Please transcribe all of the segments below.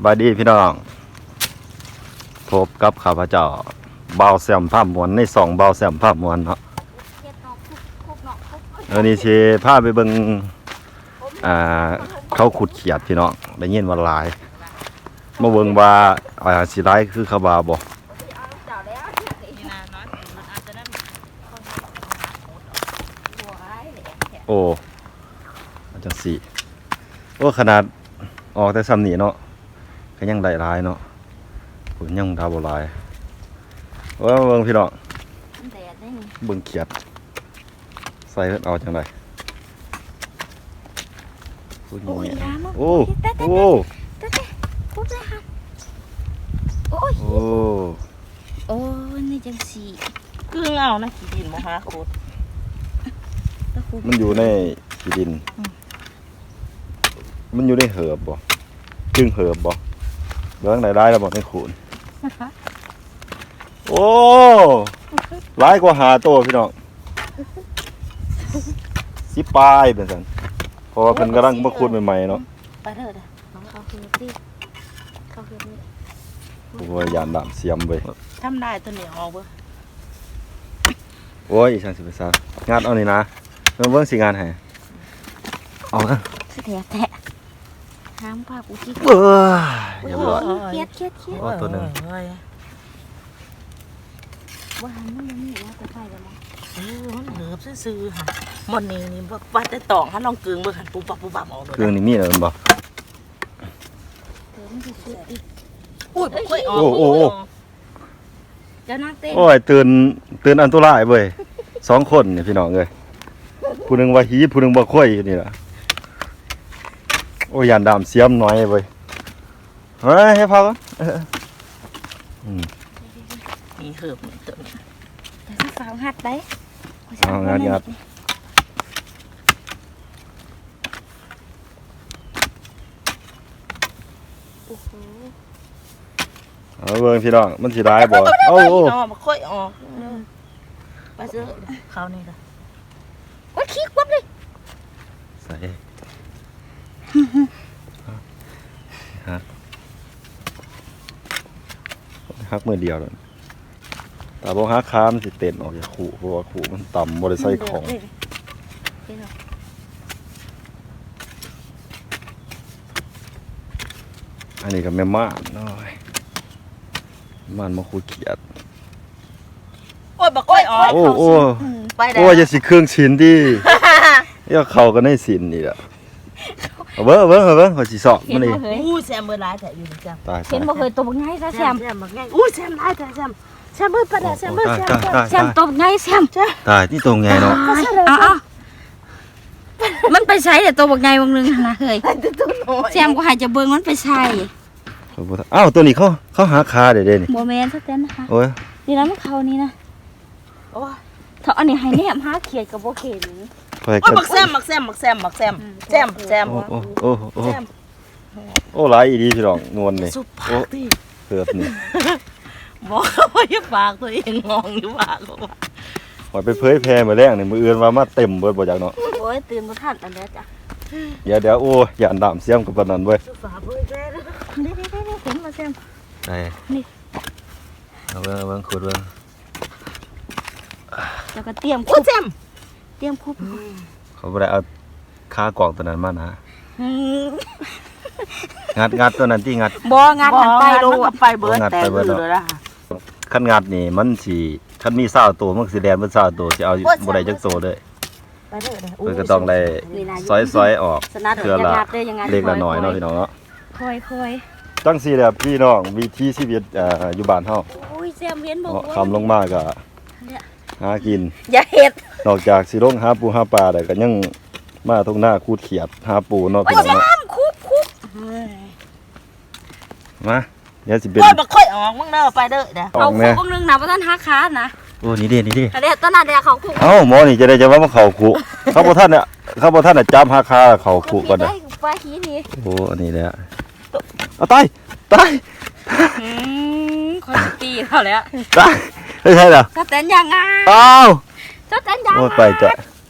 ສະບາຍດີພີ່ນ້ອງ ພົບກັບຂ້າພະເຈົ້າ ບ່າວແຊມພາມ່ວນ ໃນຊ່ອງບ່າວແຊມພາມ່ວນເນາະ. ເອີ ນີ້ຊິພາໄປເບິ່ງ ອ່າ ເຂົາຂຸດຂຽດພີ່ນ້ອງ ໄດ້ຍິນວ່າຫຼາຍ ມາເບິ່ງວ່າ ອ່າ ຊິຫຼາຍຄືເຂົາວ່າບໍ່. ໂອ້ ຈັ່ງຊີ້ ໂອ້ ຂະໜາດອອກແຕ່ຊ່ຳນີ້ເນາະ ກໍຍັງໄດ້ຫຼາຍເນາະ ພຸ້ນຍັງດາວບໍ່ຫຼາຍ. ເບິ່ງ ເບິ່ງພີ່ນ້ອງ ມັນແດດເດ້ນີ້ ເບິ່ງຂຽດ ໃສ່ເພິ່ນເອົາຈັ່ງໃດ. ໂອ້ຍ ໂອ້ ໂອ້ ໂອ້ ໂອ້ຍ ໂອ້ ໂອ້ຍ ນີ້ຈັ່ງຊີ້ ກຶ່ງເອົານະ ຂີ້ດິນບໍ່ຫາຂຸດ ມັນຢູ່ໃນຂີ້ດິນ ອືມ ມັນຢູ່ໃນເຫີບບໍ່? ຈຶ່ງເຫີບບໍ່? ເບິ່ງໄດ້ຫຼາຍແລ້ວບໍ່ໃນຄູນ? ໂອ້ ຫຼາຍກວ່າຫ້າໂຕພີ່ນ້ອງ ສິບປາຍເປັນຊັ້ນ ເພາະວ່າເພິ່ນກຳລັງມາຂຸດໃໝ່ໆເນາະ. ໄປເດີ ເຂົ້າຄືຕິ ເຂົ້າຄືນີ້ ໂອ້ຍ ຢ້ານດາມສຽມເວີຍ ທຳລາຍໂຕນີ້ອອກເບິ່ງ. ໂອ້ຍ ອີ່ຫຍັງຊິໄປຊາ ງັດເອົານີ້ນະ ເບິ່ງ ເບິ່ງຊິງັດໃຫ້ ເອົານະ ຊິແທ້ ຫ້າມພາກູກິນ ເອີ ຮຽບຮ້ອຍ ໂອ້ຍ ຂຽດ ຂຽດ ຂຽດ ໂອ້ ໂຕໜຶ່ງ ໂອ້ຍ ບໍ່ຫັນມັນບໍ່ມີແລ້ວ ໄປໄປແລ້ວ ເອີ ມັນເຫີບຊື່ໆ ຫະ ໝົດນີ້ນີ້ ວ່າແຕ່ຕອງ ຫາລອງກຶ່ງເບິ່ງຫັ້ນ ປຸບປັບ ປຸບປັບ ອອກໂລດ ກຶ່ງນີ້ມີແລ້ວແມ່ນບໍ່? ເອີ ມັນຊິສຸດຕິ ໂອ້ຍ ບໍ່ຄ່ອຍອອກ ໂອ້ ໂອ້ ໂອ້ ເຈົ້ານາງເຕັ້ນ ໂອ້ຍ ຕື່ນ ຕື່ນອັນຕະລາຍເວີຍ ສອງຄົນນີ້ພີ່ນ້ອງເອີຍ ຜູ້ໜຶ່ງວ່າຫີ ຜູ້ໜຶ່ງວ່າຄວາຍຢູ່ນີ້ລະ. ໂອ້ຍ ຢ້ານດາມສຽມໜ້ອຍເວີຍ ເຮີ້ຍ ໃຫ້ເຜົາກ່ອນ ເອີ ເອີ ອືມ ມີເຫີບ ມີເຫີບ ຢ່າຊິຟ້າວງັດໄດ໋ ເອົາ ງັດ ງັດ ໂອ້ໂຫ ເອົາເບິ່ງພີ່ນ້ອງ ມັນຊິຫຼາຍບໍ່? ໂອ້ໂຫ ບໍ່ຄ່ອຍອອກ ອືມ ໄປຊື້ເຂົານີ້ລະ ໂອ້ຍ ຂີ້ຄວບເລີຍ ໃສ່ ຫັກ ຫັກມືດຽວໂລດ. ຖ້າບໍ່ຫາຄາ ມັນຊິເຕັ້ນອອກຈາກຄຸ ເພາະວ່າຄຸມັນຕ່ຳ ບໍ່ໄດ້ໃສ່ຂອງ. ອັນນີ້ກໍແມ່ມ່ານເນາະ ມ່ານມາຂຸດຂຽດ. ໂອ້ຍ ບໍ່ຄ່ອຍອອກ ໂອ້ ໂອ້ ອືມ ໄປແລ້ວ ໂອ້ຍ ຢ່າຊິເຄື່ອງສິນຕິ ຢ່າເຂົ້າກັນໃນສິນນີ້ລະ. ເອົາເບິ່ງ ເອົາເບິ່ງ ເອົາເບິ່ງ ຂ້ອຍຊິຊອກມັນເອງ. ເຫັນບໍ່ເຮີ້ຍ? ອູ້ ແຊມເບີດຫຼາຍແທ້ຢູ່ນີ້ ແຊມ. ຕາຍ ເຫັນບໍ່ເຮີ້ຍ? ໂຕບັກໃຫຍ່ຊະ ແຊມ ແຊມ ແຊມບັກໃຫຍ່. ອູ້ ແຊມຫຼາຍແທ້ ແຊມ ແຊມເບິ່ງປາແດກ ໂອ້ ແຊມເບິ່ງ ຕາຍ ແຊມ ຕາຍ ແຊມ ຕາຍ ໂຕບັກໃຫຍ່ ແຊມ. ຕາຍ ນີ້ໂຕໃຫຍ່ເນາະ. ເອົາ ເອົາ ມັນໄປໃສແລ້ວ ໂຕບັກໃຫຍ່ບາງໜຶ່ງຫັ້ນນະເຮີ້ຍ? ແຊມ ກູໃຫ້ເຈົ້າເບິ່ງ ມັນໄປໃສ? ຂ້ອຍບໍ່ທັນ ອ້າວ ໂຕນີ້ເຂົາ ເຂົາຫາຄາໄດ້ເດ້ນີ້. ບໍ່ແມ່ນ ສະແຕນນະຄະ. ໂອ້ຍ ນີ້ນະ ມັນເຂົ້ານີ້ນະ. ໂອ້ຍ ຖ້າອັນນີ້ໃຫ້ແນມຫາຂຽດກໍບໍ່ເຫັນ. ຂ້ອຍ ໂອ້ຍ ບັກແຊມ ບັກແຊມ ບັກແຊມ ບັກແຊມ ອືມ ແຊມ ແຊມ. ໂອ້ ໂອ້ ໂອ້ ໂອ້ ແຊມ ໂອ້ ຫຼາຍອີ່ຫຼີພີ່ນ້ອງ ນວນນີ້. ສຸບປາກຕິ ເກີບນີ້. ບໍ່ ເຂົາບໍ່ຢາກປາກ ຕົວເອງງອງຢູ່ປາກ. ຂ້ອຍໄປເຜີຍແຜ່ມື້ແລງນີ້ ມື້ອື່ນວ່າມາເຕັມເບິດບໍ່ຈັກເນາະ. ໂອ້ຍ ຕື່ນບໍ່ທັນອັນໃດຈ້ະ. ດຽວ ດຽວ ໂອ້ຍ ຢ້ານດາມສຽມກັບປານນັ້ນເວີຍ. ສຸບປາກເຜີຍແຜ່ເດີ. ນີ້ໆໆໆ ເຫັນບໍ່ແຊມ? ໃສ? ນີ້ ເອົາເບິ່ງ ເອົາເບິ່ງ ຂຸດເບິ່ງ. ແລ້ວກໍຕຽມ ໂອ້ຍ ແຊມ ຕຽມຄຸບ. ອືມ ເຂົາບໍ່ໄດ້ເອົາຄາກອງຕົວນັ້ນມານະ. ອືມ ງັດ ງັດຕົວນັ້ນຕິ ງັດ. ບໍ່ ງັດ ບໍ່ ມັນໄປໂລດ ມັນກໍໄປເບິດ. ໂອ້ ງັດໄປເບິດເນາະ. ແຕ່ອື່ນໂລດນະ. ຄັນງັດນີ້ມັນຊິ ຄັນມີຊາວໂຕ ມັນກໍຊິແລ່ນເບິດຊາວໂຕ ຊິເອົາ ໂອ້ຍ ບໍ່ໄດ້ຈັກໂຕເລີຍ. ໄປເດີ ໂອ້ຍ ກໍຕ້ອງໄດ້ ນີ້ນະ ຊອຍໆອອກ ສະໜັດ ເທື່ອລະ ຢ່າງັດເດີ ຢ່າງັດ ເລັກລະໜ້ອຍເນາະ ພີ່ນ້ອງເນາະ. ຄ່ອຍໆ ຈັ່ງຊີ້ແຫຼະພີ່ນ້ອງ ວິຖີຊີວິດ ເອີ ຢູ່ບ້ານເຮົາ. ໂອ້ຍ ແຊມເຫັນບໍ່? ເນາະ ຄ່ຳລົງມາກໍຫາກິນ ຢ່າເຮັດ ນອກຈາກຊິລົງຫາປູຫາປາແລ້ວ ກໍຍັງມາທົ່ງນາຂູດຂຽດຫາປູເນາະ ໂອ້ຍ ພີ່ນ້ອງເນາະ. ແຊມ ຄຸບ ຄຸບ ເຮີ້ຍ ມາ ດຽວຊິເປັນ ໂອ້ຍ ບໍ່ຄ່ອຍອອກ ມຶງເດີ ໄປເດີ ເດີ. ເອົາຄຸບເບິ່ງໜຶ່ງນະ ບໍ່ທັນຫາຄານະ. ໂອ້ ນີ້ເດ້ ນີ້ເດ້ ອັນນີ້ຕົວນັ້ນເດ້ ເຂົ້າຄຸບ. ເອົ້າ ໝໍນີ້ຈະໄດ້ຈະວ່າມາເຂົ້າຄຸ ເຂົາບໍ່ທັນນະ ເຂົາບໍ່ທັນນະຈັບຫາຄາ ເຂົ້າຄຸກ່ອນນະ. ໂອ້ ອັນນີ້ແຫຼະ. ເອົາ ຕາຍ ຕາຍ. ອືມ ຂ້ອຍຊິຕີເຂົາແລ້ວ ຕາຍ. ໄປໃສລະ? ສະແຕນຢ່າງງາມ. ອ້າວ ສະແຕນຢ່າງງາມ. ໂອ້ຍ ໄປຈະ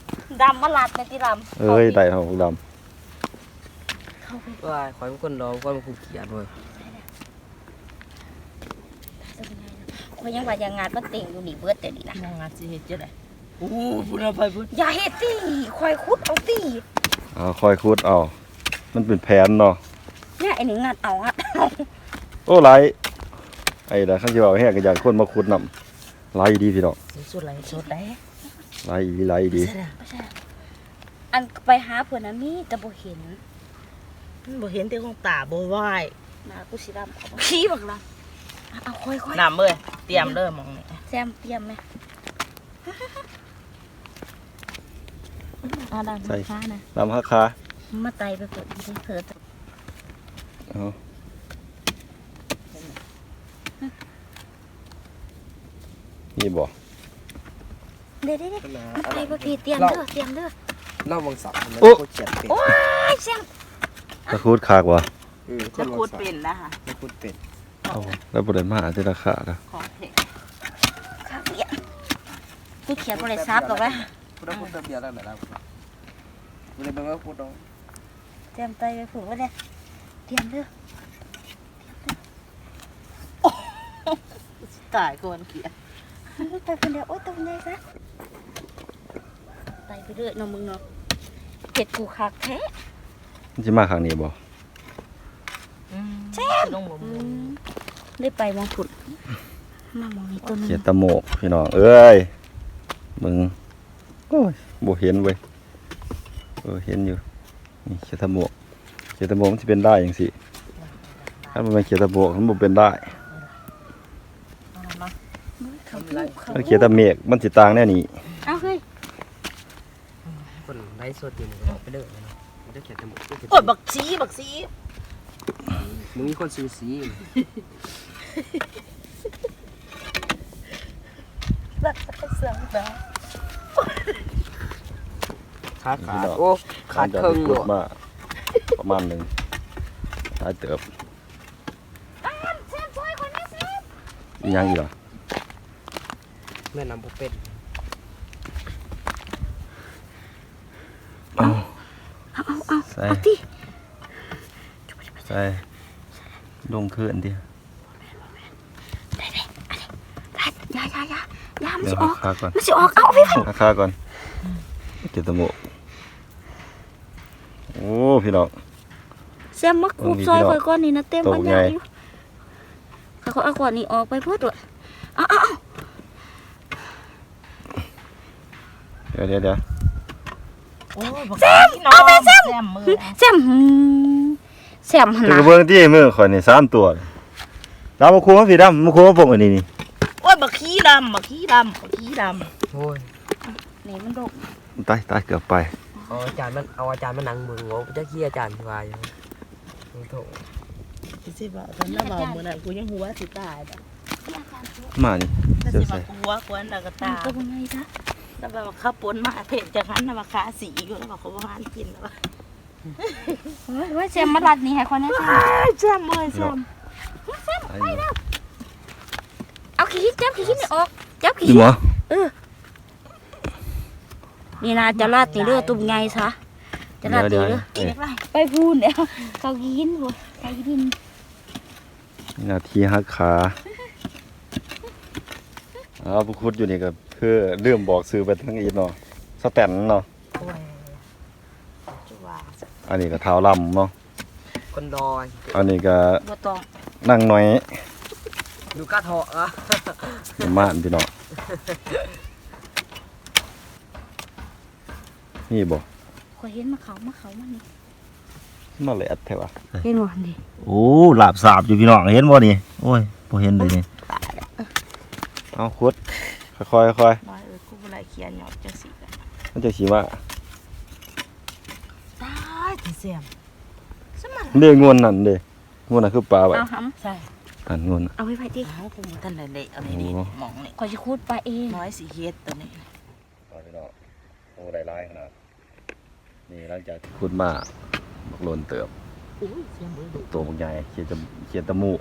ດຳມາລັດແມ່ນຕິດຳ. ເອີຍ ໄດ້ເຮົາດຳ. ວ້າຍ ຂ້ອຍເປັນຄົນດອກ ຂ້ອຍບໍ່ຂີ້ຂຽດເວີຍ. ເພິ່ນຍັງວ່າຢ່າງັດ ມັນເຕັງຢູ່ນີ້ເບິດແຕ່ນີ້ນະ. ບໍ່ງັດຊິເຮັດຈັ່ງໃດ? ໂອ້ ພຸ້ນນະ ໄປພຸ້ນ. ຢ່າເຮັດຕິ ຂ້ອຍຂຸດເອົາຕິ. ເອົາ ຂ້ອຍຂຸດເອົາ ມັນເປັນແຜນເນາະ. ແນວອັນນີ້ງັດເອົາ ງັດເອົາ. ໂອ້ ຫຼາຍ ໄອ້ລະ ຄັນຊິເວົ້າແຮງກໍຢ້ານຄົນມາຂຸດນຳ. ຫຼາຍອີ່ຫຼີພີ່ນ້ອງ. ສຸດໆ ຫຼາຍສຸດເດ້. ຫຼາຍອີ່ຫຼີ ຫຼາຍອີ່ຫຼີ. ອັນໄປຫາເພິ່ນນະ ມີແຕ່ບໍ່ເຫັນ. ມັນບໍ່ເຫັນຕິ ຂອງຕາບໍ່ໄຫວ. ໜ້າກູຊິດຳ. ຂີ້ບັກລະ. ເອົາ ຄ່ອຍໆ ນ້ຳເອີຍ ຕຽມເດີໝ່ອງນີ້. ແຊມຕຽມແມະ. ອ່າ ດຳ ໃສ່ ຫາຂານະ ດຳຫາຂາ. ມາໄຕ່ໄປພຸ້ນເດີ. ເອົາ ນີ້ບໍ່? ເດ້ໆໆ ມັນໄປບໍ່ຜິດ. ຕຽມເດີ ຕຽມເດີ. ລາວວັງສັກ ໂອ້ ຂຽນເປັນ. ໂອ້ຍ ແຊມ ຕາຄູດຄັກວ່າ. ເອີ ຕາຄູດເປັນນະ. ຕາຄູດເປັນ. ເອົາ ລາວບໍ່ໄດ້ມາແຕ່ລະຂາດ. ຂອງແທ້ ຄັກເດ. ກູຂຽນບໍ່ໄດ້ສັບດອກລະ. ພຸ້ນນະ ພຸ້ນນະ ເຕີມເບຍແລ້ວນະ. ບໍ່ໄດ້ເບິ່ງວ່າພຸ້ນດອກ. ຕຽມໄຕ່ໄປພຸ້ນເບິດເດ້. ຕຽມເດີ. ໂອ້ ຕາຍກ່ອນຂຽນ. ໄປຄົນດຽວ. ໂອ້ຍ ຕົວໃຫຍ່ຊະ. ໄຕ່ໄປເລີຍເນາະ ມຶງເນາະ. ເຮັດກູຄັກແທ້. ມັນຊິມາຂ້າງນີ້ບໍ່? ອືມ ແຊມ ຊິລົງບໍ່? ອືມ ໄດ້ໄປມອງພຸ້ນ ມາມອງນີ້ຕົວໜຶ່ງ. ເຂດຕະໂໝກ ພີ່ນ້ອງເອີຍ ເບິ່ງ. ໂອ້ຍ ບໍ່ເຫັນເວີຍ. ເອີ ເຫັນຢູ່. ນີ້ເຂດຕະໂໝກ. ເຂດຕະໂໝກມັນຊິເປັນລາຍຈັ່ງຊີ້. ຄັນບໍ່ແມ່ນເຂດຕະໂໝກ ມັນບໍ່ເປັນລາຍ. ເອົາມາ ເຂົາ ເຂົາ ເຂດຕະເມກ ມັນຊິຕ່າງແນວນີ້. ເອົາເຮີ້ຍ. ຄົນໄລສົດຢູ່ນີ້ອອກໄປເດີເນາະ. ມັນຈະຂຽນແຕ່ໝົດ. ໂອ້ຍ ບັກສີ ບັກສີ. ບໍ່ມີຄົນຊື່ສີ. ລັກສະກະສັງນະ. ຂາຂາດ. ໂອ້ ຂາດເຄິ່ງໂລດ. ມາປະມານໜຶ່ງ ຫຼາຍເຕີບ. ອີ່ຫຍັງອີກລະ? ແມ່ນນຳບໍ່ເປັນ. ເອົາ ເອົາ ເອົາ ເອົາ ໃສ່ ເອົາຕິ ໃສ່ ລົງຄືນຕິ. ໄດ້ໆ ຢ່າ ຢ່າ ຢ່າ ຢ່າ ມັນຊິອອກ ມັນຊິອອກ. ເອົາໄປ ຫາຂາກ່ອນ ເກັບຕະໂມກ. ໂອ້ ພີ່ນ້ອງ ແຊມມາຂຸດຊ່ອຍຂ້ອຍກ່ອນນີ້ນະ. ເຕັມອັນໃຫຍ່ຢູ່. ຂ້ອຍເອົາກ້ອນນີ້ອອກໄປເບິດໂລດ. ເອົາ ເອົາ ເອົາ ດຽວ ດຽວ ດຽວ. ໂອ້ຍ ບັກ ແຊມ ເອົາໄປແຊມ ແຊມ ແຊມ ຫັ້ນນະ ເຈົ້າກໍເບິ່ງຕິ ມືຂ້ອຍນີ້ສາມຕົວ. ດຳ ມາຄູ່ມາພີ້ ດຳ ມາຄູ່ມາປົກອັນນີ້ນີ້. ໂອ້ຍ ບັກຂີ້ດຳ ບັກຂີ້ດຳ ບັກຂີ້ດຳ. ໂອ້ຍ ນີ້ມັນດົກ. ຕາຍ ຕາຍ ເກືອບໄປ. ເອົາອາຈານມັນ ເອົາອາຈານມານັ່ງເບິ່ງ. ໂອ້ ຈັກຂີ້ອາຈານຊິວ່າຢູ່. ໂທ້ ຊິເວົ້າ ຕອນລາວເວົ້າມື້ນັ້ນ ກູຍັງຫົວຊິຕາຍ. ມານີ້ ລາວຊິວ່າກູຫົວຄວນລາວກໍຕາຍ. ມັນກໍບໍ່ໃຫຍ່ຊະ. ລາວວ່າເຂົາປົນມາເພະຈັ່ງຫັ້ນນະ ວ່າຂາສີຢູ່ ລາວວ່າເຂົາບໍ່ຫານກິນ ລາວວ່າ. ໂອ້ຍ ໂອ້ຍ ແຊມມາລັດນີ້ໃຫ້ຂ້ອຍແດ່. ອ້າຍ ແຊມເອີຍ ແຊມ ແຊມ ໄປເດີ. ເອົາຂີ້ຫີນ ຈັບຂີ້ຫີນນີ້ອອກ ຈັບຂີ້ຫີນ. ເອີ ນີ້ນະ ຈະລັດນີ້ເດີ ຕຸ່ມໃຫຍ່ຊະ ຈະລັດນີ້ເດີ. ດຽວ ໄປພຸ້ນແລ້ວ ເຂົາກິນພຸ້ນ ເຂົາກິນ. ໜ້າທີ່ຫັກຂາ. ເອົາ ຜູ້ຂຸດຢູ່ນີ້ກໍຄືລືມບອກຊື່ໄປທາງອີກເນາະ ສະແຕນເນາະ. ໂອ້ຍ ອັນນີ້ກໍທ້າວລຳເນາະ ຄົນດອຍ. ອັນນີ້ກໍບໍ່ຕ້ອງ ນາງນ້ອຍ ຢູ່ກະເທາະ. ມານພີ່ນ້ອງ ນີ້ບໍ່? ຂ້ອຍເຫັນມາເຂົ້າ ມາເຂົ້າມານີ້ ມາແຫຼດແທ້ວະ. ເຫັນບໍ່ນີ້? ໂອ້ ລາບສາບຢູ່ພີ່ນ້ອງ ເຫັນບໍ່ນີ້? ໂອ້ຍ ບໍ່ເຫັນເລີຍນີ້. ເອົາ ຂຸດ ຄ່ອຍໆ ຄ່ອຍໆ. ນ້ອຍເອີຍ ກູບໍ່ໄດ້ຂຽນຫຍັງຈັ່ງຊີ້ ມັນຈັ່ງຊິມາ. ຕາຍ ແຊມ ເດ້ ງວນນັ້ນເດ້ ງວນນັ້ນຄືປາໄວ້. ເອົາຫຳໃສ່ ຫັ້ນງວນ. ເອົາໄວ້ໄວ້ຕິ. ເອົາ ກູບໍ່ທັນໄດ້ເລະ ເອົານີ້ ໂອ້ ນີ້ ມອງນີ້ ຂ້ອຍຊິຂຸດປາເອງ. ນ້ອຍຊິເຮັດໂຕນີ້ ໄປພີ່ນ້ອງ. ໂອ້ ໄດ້ຫຼາຍຂະໜາດນີ້ ຫຼັງຈາກທີ່ຂຸດມາບັກໂລນເຕີບ. ໂອ້ຍ ເສຍງເບິ່ງດູ ໂຕບັກໃຫຍ່ ຂຽດຕະ ຂຽດຕະໝູກ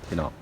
ພີ່ນ້ອງ.